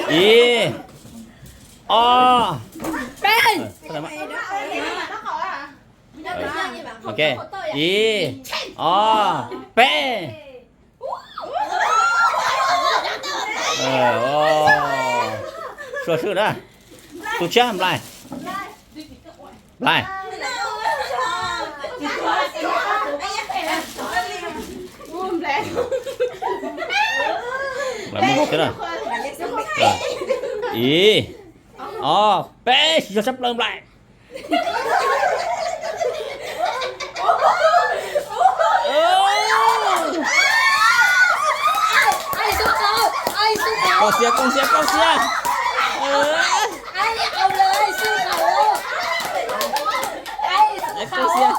Ib, ob, peb. Ok, ib, ob, peb. Sua swb na. Tus tshiab Nplais. Nplais. Nplais muaj zog thiab na. Ib, ob, peb, siv zog tshaj plaws Nplais. Koj xiab, koj xiab, koj xiab. Koj xiab.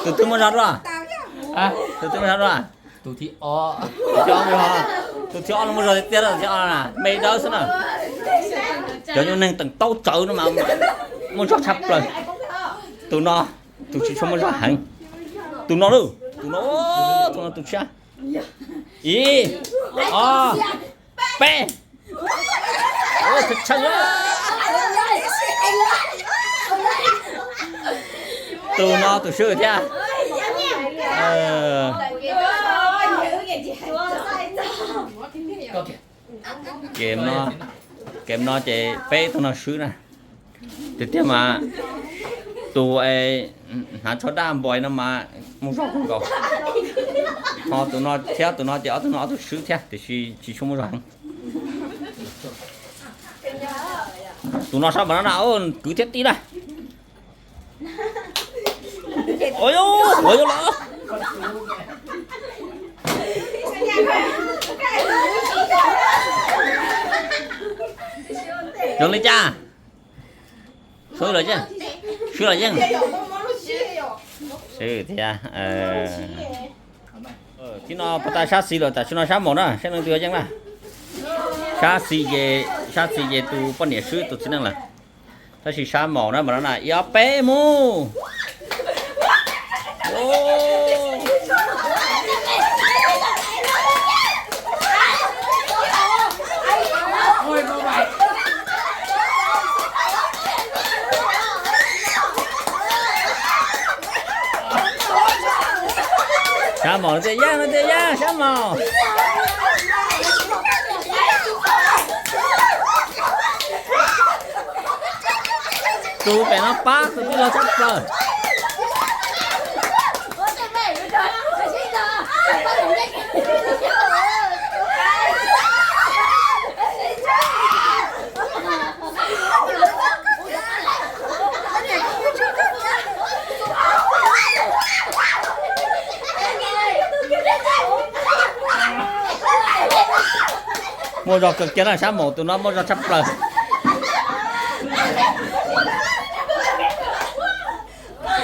Tus twg muaj zog dua? Tus twg muaj zog dua? Tus thib ob. Tus thib ob no muaj zog tiag tiag, tus thib ob na, me dawb xwb na. Cov nyuag neeg teem taub tsawv no mas muaj zog tshaj plaws. Tus no, tus tsis tshua muaj zog heev. Tus no lauj, tus no, tus no tus tshiab. Ib, ob, peb. Tus no tus swb thiab. Kem no, kem no ces peb tug no swb na. Tiag tiag mas tus hnav tsho daj npais no mas muaj zog kawg nkaus. Ho tus no thiab tus no ces ob tug no ob tug swb thiab tiam sis tsis tshua muaj zog heev. Tus no sab npam no na, kwv thiab tij na. Ua yuav los. Zoo li cas? Swb los yeej. Swb los yeej. Swb thiab. Tib no puas tau sab xis lawm, tam sim no sab maum na, saib leej twg yeej na. Sab xis ces, sab xis ces tus poj niam swb tus txiv neej lawm. Tab sis sab maum na, mas no na, ib ob peb mus. Sab maum no tias yaj, no tias yaj, sab maum. Tus pem no pab tus tij laug tshaj plaws. Muaj zog kawg kiag na, sab maum tus no muaj zog tshaj plaws.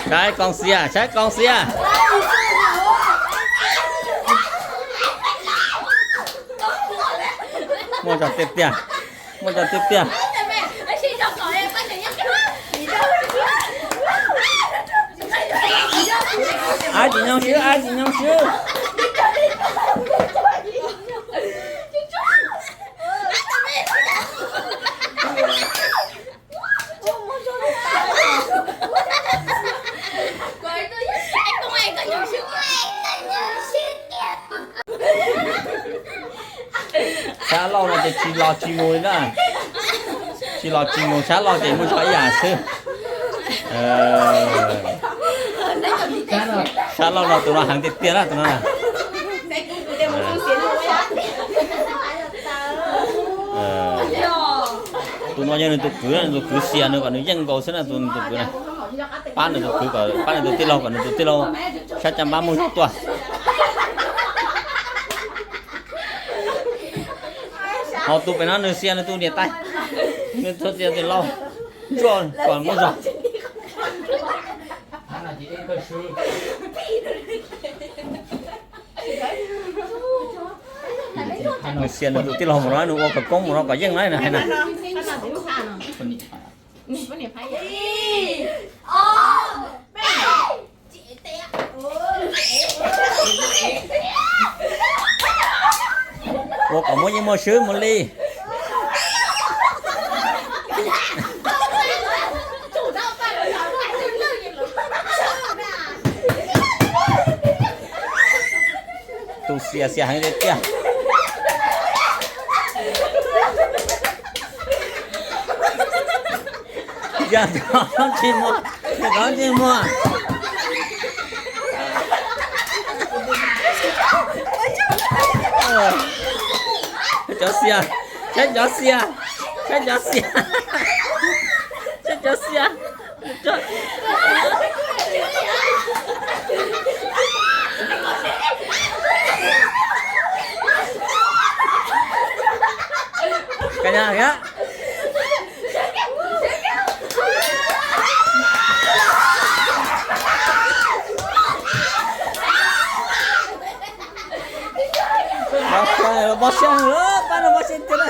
Saib koom xias, saib koom xias. Muaj zog tiag tiag, muaj zog tiag tiag. Ab tsis nyoo swb, ab tsis nyoo swb. Sab laug no ces tsis los tsis mus li na. Tsis los tsis mus, sab laug ces muaj zog ib yam xwb. Sab laug no tus no heev tiag tiag na tus no. Tus no yog nws tus kwv, nws tus kwv xias nws kom nws yeej nkaus xwb na, tus kwv na. Pab nws tus kwv, pab nws tus tij laug kom nws tus tij laug sab caj npab muaj zog tuaj. Ho tus pem no nws xias nws tus niam tais, nws tus niam tais laus, ntsuag kom muaj zog. Nws xias nws tus tij laug mus no, nws ua kom koob mus no kom yeej na, nws hais na. Muaj yeej muaj swb mus li. Tus xias xias heev tiag tiag. Yog cov ntsej muag, yog cov ntsej muag. Cov xias, saib cov xias, saib cov xias, saib cov xias. Ka nyas, pob saw, pob saw, pab no pob saw tiag na.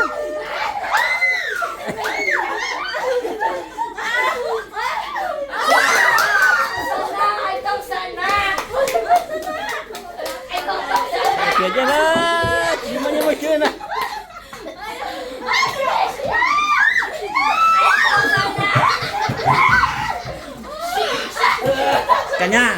Tiag tiag na, tsis muaj nyiaj muaj txiag na. Ka nyas.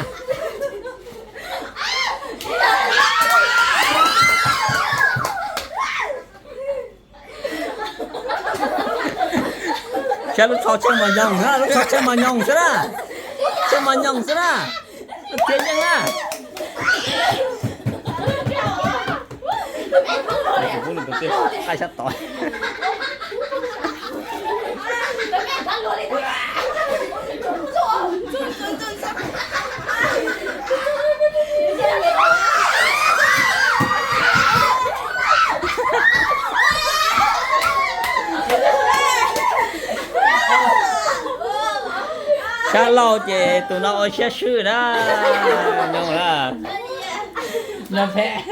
Saib lub tsho tsheej mas nyoos na, lub tsho tsheej mas nyoos xwb na. Tsheej mas nyoos xwb na. Lub thiab yeej na. Qaij sab tod. Sab laug ces tus no ua siab swb na. Nyob na.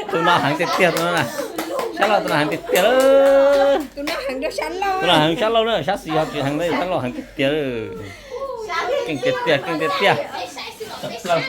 Tus no heev tiag tiag tus no na. Sab laug tus no heev tiag tiag lawm. Tus no heev sab laug na, sab xis ho tsis heev na, sab laug heev tiag tiag lawm. Keej tiag tiag, keej tiag tiag. Plaws